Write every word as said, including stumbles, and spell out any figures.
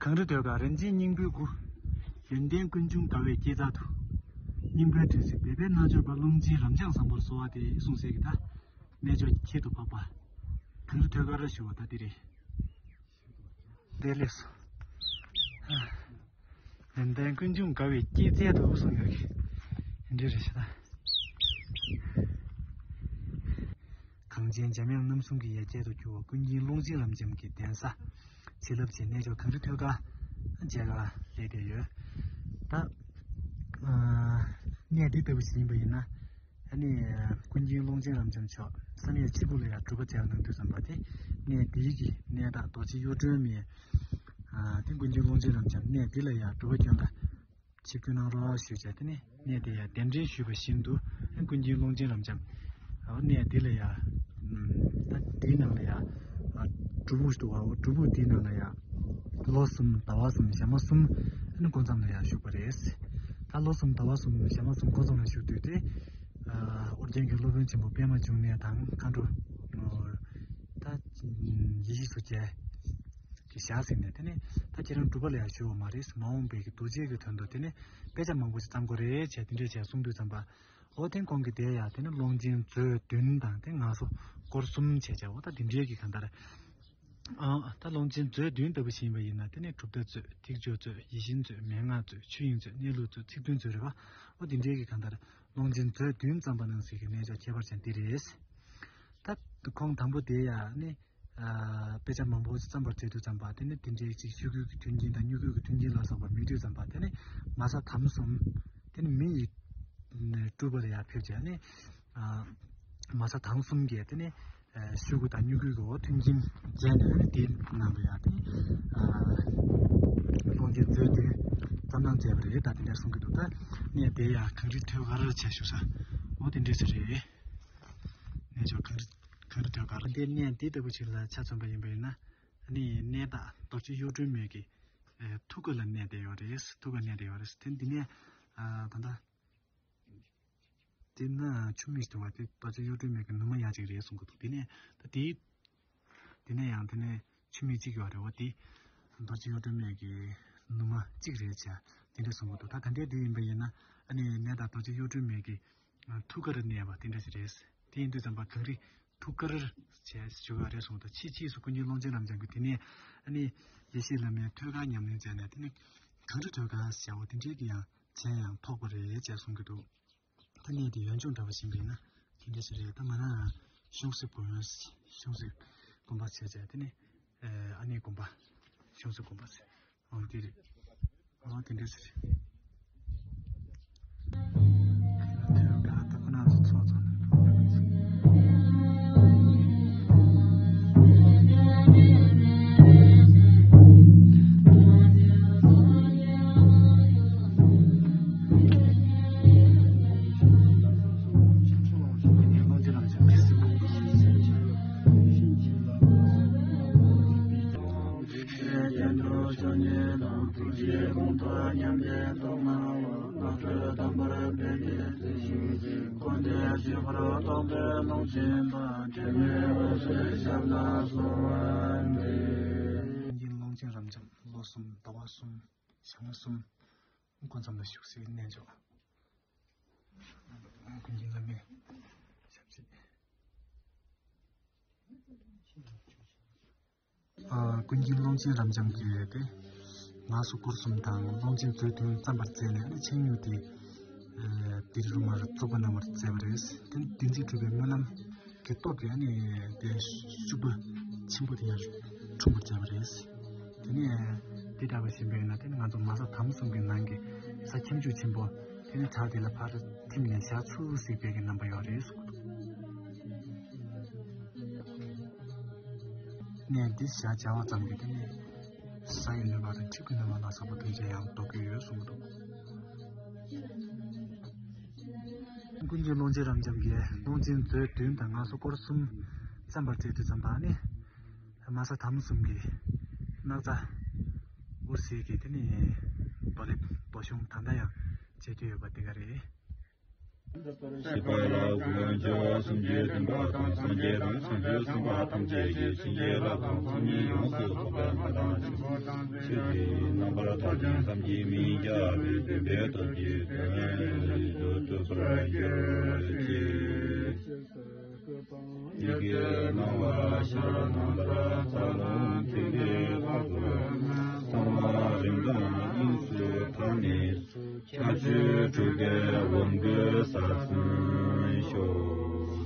གངས་རི་ཐོད་དཀར་རིན་ཆེན་སྙིང་པོའི་སྐུ། ཡོན་ཏན་ཀུན་འབྱུང་དགའ་བའི་སྐྱེད་ཚལ་དུ། སྙིང་པོའི་དུས་སུ་སྦས་པའི་རྣལ་འབྱོར་པ། ཀློང་ཆེན་རབ་འབྱམས་བཟང་པོར་གསོལ་བ་འདེབས། གསུངས་གསལ་གྱི་ད། རྣལ་འབྱོར་ཁྱད་དུ་འཕགས་པ། གངས་རི་ཐོད་དཀར་ཞུ་བ་ད་འདི་རེད། འདི་ལེགས་སོ། ཡོན་ཏན་ཀུན་འབྱུང་དགའ་བའི་སྐྱེད་ཚལ་དུ་གསུངས་ཡོད་ཀྱི། འདི་རེད་ཤག་ད། གངས་ཅན་འཇམ་དབྱངས་རྣམ་གསུམ་གྱི་ཡ་གྱལ་དུ་གྱུར་བ་ཀུན་མཁྱེན་ཀློང་ཆེན་རབ་འབྱམས་ཀྱི་གདན་ས། བྱིན་རླབས་ཆེ་རྣལ་འབྱོར་གངས་རི་ཐོད་དཀར་མཇལ་ཁ་སླེབས་བསྡད་ཡོད། ད། ཨ། གནས་འདི་ལྟ་བུ་ཞིག་ཡིན་པ་ཡིན་ན། ཨ་ནི། ཀུན་མཁྱེན་ཀློང་ཆེན་རབ་འབྱམས་མཆོག་བསམ་ཡས་མཆིམས་ཕུག་ལ་ཡང་སྒྲུབ་པ་མཇལ་གནང་དུས་ཙམ་པ་དེ། གནས་འདིའི་གི་གནས་བདག་རྡོ་རྗེ་གཡུ་སྒྲོན་མའི། ཨ། དེ་ཀུན་མཁྱེན་ཀློང་ཆེན་རབ་འབྱམས་གནས་འདི་ལ་ཡང་སྒྲུབ་པ་སྐྱོན་དང་། ཆིབས་བསྒྱུར་གནང་རོགས་ཞུས་བྱས། དེ་ནས་གནས་དེ་ཡང་གདན་འདྲེན་ཞུས་པ་བཞིན་དུ་ཀུན་མཁྱེན་ཀློང་ཆེན་རབ་འབྱམས། ཨ། གནས་འདི་ལ་ཡང་། ད་འདིའི་ནང་ལ་ཡང་སྒྲུབ་ཕུག་ཞིག་འདུག་པ། སྒྲུབ་ཕུག་འདིའི་ནང་ལ་ཡང་ལོ་གསུམ་ཟླ་བ་གསུམ་ཞག་མ་གསུམ་སྐུ་མཚམས་ལ་ཡང་བཞུགས་པ་རེད། ད་ལོ་གསུམ་ཟླ་བ་གསུམ་ཞག་མ་གསུམ་སྐུ་མཚམས་ལ་བཞུགས་དུས་དེ། ཨ། ཨོ་རྒྱན་གྱི་སློབ་དཔོན་ཆེན་པོ་པདྨ་འབྱུང་གནས་དང་མཁའ་འགྲོ། ད་ཡེ་ཤེས་མཚོ་རྒྱལ། གི་ཞག་ཟིན་ནས། དེ་ནས་ད་ཁྱེད་རང་སྒྲུབ་པ་ལ་ཡང་ཞུ་བ་མ་རེད། མ་འོངས་པའི་གི་གདུལ་བྱའི་གི་དོན་དུ་དེ་ནས་དཔེ་ཆ་མང་པོ་ཞིག་བརྩམ་དགོས་རེད་བྱས། དེ་འདྲས་བྱས་གསུང་དུས་ཙམ་པ། འོ་དེ་ཁོང་གི་དེ་ཡང་དེ་ནས་ཀློང་ཆེན་མཛོད་བདུན་དང་དེ་ངག་གསོ་སྐོར་གསུམ་བྱས་བྱས། འོ་ད་དེ་འདྲས་ཀྱི་གང་ལྟར། ཨ། ད་ཀློང་ཆེན་མཛོད་བདུན་ལྟ་བུ་ཞིག་ཡིན་པ་ཡིན་ན། དེ་ནས་གྲུབ་མཐའ་མཛོད། ཐེག་མཆོག་མཛོད། ཡིད་བཞིན་མཛོད། མན་ངག་མཛོད། ཆོས་དབྱིངས་མཛོད། གནས་ལུགས་མཛོད། ཚིག་བདུན་མཛོད་རེད་པ། འོ་དེ་འདྲས་ཀྱི་གང་ལྟར་ཀློང་ཆེན་མཛོད་བདུན་བརྩམས་པ་གནང་སའི་གི་རྣལ་འབྱོར་ཁྱད་པར་ཅན་འདི་རེད། ད་ཁོང་དང་པོ་དེ་ཡང་ནི། ཨ། དཔེ་ཆ་མང་པོ་བརྩམས་པར་མཛད་དུས་ཙམ་པ། དེ་ནི་དེ་འདྲའི་ཅིག་ཤོག་གུ་གི་མཐུན་རྐྱེན་དང་སྨྱུ་གུ་གི་མཐུན་རྐྱེན་ལ་སོགས་པ་མེད་དུས་ཙམ་པ། དེ་ནི་མ་གཟའ་དམ་གསུམ། དེ་ནི་མི་ཡི་སྤྲུལ་པ་ལ་ཡང་ཕེབས་བྱས་ནི། ཨ། མ་གཟའ་དམ་གསུམ་གྱི་དེ་ནི། ཨ། ཤོག་གུ་དང་སྨྱུ་གུའི་འོ་མཐུན་རྐྱེན་མཛད་ནས་ནི་དེའི་ནང་དུ་ཡང་དེ་ནི། ཨ། ཀློང་ཆེན་མཛོད་དེ་བརྩམས་གནང་མཛད་པ་རེད། ད་དེ་འདྲ་གསུང་གི་འདུག་ད་གནས་དེ་ཡང་གངས་རི་ཐོད་དཀར་བྱས་བཞུགས་ས། འོ་དེ་འདྲས་ཟེར་རེད། གནས་མཆོག་གངས་རི། གངས་རི་ཐོད་དཀར། འདི་གནས་འདི་ལྟ་བུ་ཞིག་ལ་ཆ་མཚོན་པ་ཡིན་པ་ཡིན་ན། ཨ་ནི་གནས་བདག་རྡོ་རྗེ་གཡུ་སྒྲོན་མའི་གི། ཨེ། ཐུགས་ཀ་ལ་གནས་བསྡད་ཡོད་རེད། ཐུགས་ཀ་གནས་བསྡད་ཡོད་རེད། དེ་འདི་ནས། ཨ། ད་ལྟ། དེ་ན་ཆུ་མིག་ཞིག་འདུག་པ། དེ་རྡོ་རྗེ་གཡུ་སྒྲོན་མའི་གི་ནུ་མ་ཡ་གཅིག་རེད་གསུང་གི་འདུག་དེ་ནས་ད་དེའི། དེ་ནས་ཡང་དེ་ནས་ཆུ་མིག་གཅིག་ཡོད་རེད། འོ་དེ། རྡོ་རྗེ་གཡུ་སྒྲོན་མའི་གི་ནུ་མ་གཅིག་རེད་བྱས། དེ་འདྲ་གསུང་གི་འདུག་ད་ག་འདྲས་དེ་ཡིན་པ་ཡིན་ན། ཨ་ནི་གནས་བདག་རྡོ་རྗེ་གཡུ་སྒྲོན་མའི་གི། ཨ། ཐུགས་ཀར་གནས་པ་དེ་འདྲ་ཞིག་རེད། དེ་ཡིན་དུས་ཙམ་པ་གངས་རི་ཐུགས་ཀར་བྱས་ཞུ་བ་རེད་གསུངས་འདུག་ཕྱིས་ཕྱིས་སུ་ཀུན་མཁྱེན་ཀློང་ཆེན་རབ་འབྱམས་ཀྱིས་དེ་ནས་ཨ་ནི་ཡེ་ཤེས་བླ་མའི་ཐོད་རྒལ་ཉམས་ལེན་མཛད་ནས། དེ་ནི་གངས་རི་ཐོད་རྒལ་ཟེར་བ་དེ་འདྲའི་གི་ཡང་མཚན་ཡང་ཐོགས་པ་རེད་ཅེས་གསུང་གི་འདུག་ད་གནས་དེ་ཡོན་ཆུང་འདྲ་བ་ཞིག་ཡིན་ན་དེ་འདྲ་ཞིག་རེད། ད་མ་ན་ཡང་ཤོང་སི་དགོན། ཤོང་སི་དགོན་པ་བྱས་བྱས། དེ་ནི་ཨ་ནི་དགོན་པ། ཤོང་སི་དགོན་པ་ཟེར། འོ་དེ་རེད། འོ་དེ་འདྲ་ཟེར། དེ་ལ་དེ་ལ་ད་ཁོ་ན་ཚོ་ཚོགས་ཚོགས་ནས། ཀློང་ཆེན་རབ་འབྱམས་ལོ་གསུམ་ཟླ་བ་གསུམ་ཞག་མ་གསུམ་སྐུ་མཚམས་ལ་བཞུགས་སའི་གནས་མཆོག་ཀུན་མཁྱེན་བླ་མའི་ཞབས་རྗེས། ཨ། ཀུན་མཁྱེན་ཀློང་ཆེན་རབ་འབྱམས་ཀྱིས་ཏེ་ངག་གསོ་སྐོར་གསུམ་དང་ཀློང་ཆེན་མཛོད་བདུན་བརྩམས་པར་མཛད་ནས། ཨ་ནི་མཚན་ཉིད་དེ་ཨ་དིལ་རུ་མར་བཙུགས་པ་གནང་བར་མཛད་པ་རེད། ཏེ་བདེན་ཚིག་གྲུབ་པའི་སྨོན་ལམ་གྱི་སྟོབས་ཀྱིས་ཨ་ནི་ཏེ་ཤུག་པ་ཆེན་པོ་དེ་ཡང་འཁྲུངས་པར་མཛད་པ་རེད། དེ་ནས་དེ་འདྲ་བ་ཞིག་ཡིན་པས་ན། ཏེ་ང་ཚོ་མ་གཟའ་དམ་གསུམ་གྱི་ནང་གི་གཟའ་ཁྱབ་འཇུག་ཆེན་པོ། དེ་ནས་བྲག་དེ་ལ་ཕར་ཐིམ་ནས་ཞག་ཚུར་གཟིགས་པའི་གི་རྣམ་པ་ཡོད་རེད། གནས་འདི་ཞག་བྱ་བ་ཙམ་གྱིས་དེ་ནས་གཟའ་ཡི་ནུས་པ་དང་ཆིབས་ཀྱི་ནུས་པ་ལ་སོགས་པ་ཐམས་ཅད་ཡང་རྟོགས་ཀྱི་ཡོད་གསུངས་འདུག་ཀུན་མཁྱེན་ཀློང་ཆེན་རབ་འབྱམས་ཀྱིས་ཀློང་ཆེན་མཛོད་བདུན་དང་ངག་གསོ་སྐོར་གསུམ་བརྩམས་པར་མཛད་དུས་ཙམ་པ་ནི། མ་གཟའ་དམ་གསུམ་གྱི་སྣག་ཚ་དབུ་གཟེར་གྱི་དེ་ནི་རྡོ་ལེབ་རྡོ་གཞུང་ད་ལྟ་ཡང་མཇལ་རྒྱུ་ཡོད་པ་དེ་ག་རེད། ཤེས་པ་ལ་དཀོན་མཆོག་གསུམ་གྱི་བདེན་པ་དང་སངས་རྒྱས་དང་བྱང་ཆུབ་སེམས་དཔའ་ཐམས་ཅད་ཀྱི་བྱིན་གྱིས་བརླབས་དང་ཚོགས་གཉིས་ཡོངས་སུ་རྫོགས་པའི་མངའ་ཐང་ཆེན་པོ་ཆོས་ཀྱི་རྣམ་པར་ཐར་ཞིང་བསམ་གྱིས་མི་ཁྱབ་པའི་བདེན་པའི་སྟོབས་ཀྱིས་དོན་ཡོད་དུ་ཐུབ་པར་གྱུར་ཅིག་ཡི་གེ་སྣང་བ་ཤར་རྣམ་པར་འཚལ་ལོ། ཐིག་ལེ་ལྷ་སྐུ་གསང་བ་རིམ་གྲོ་དབྱིངས་སུ་དག་ནས་སུ། ཁྱད་ཆོས་དྲུག་གི་དབང་པོས་ས་མཚམས་ཤོག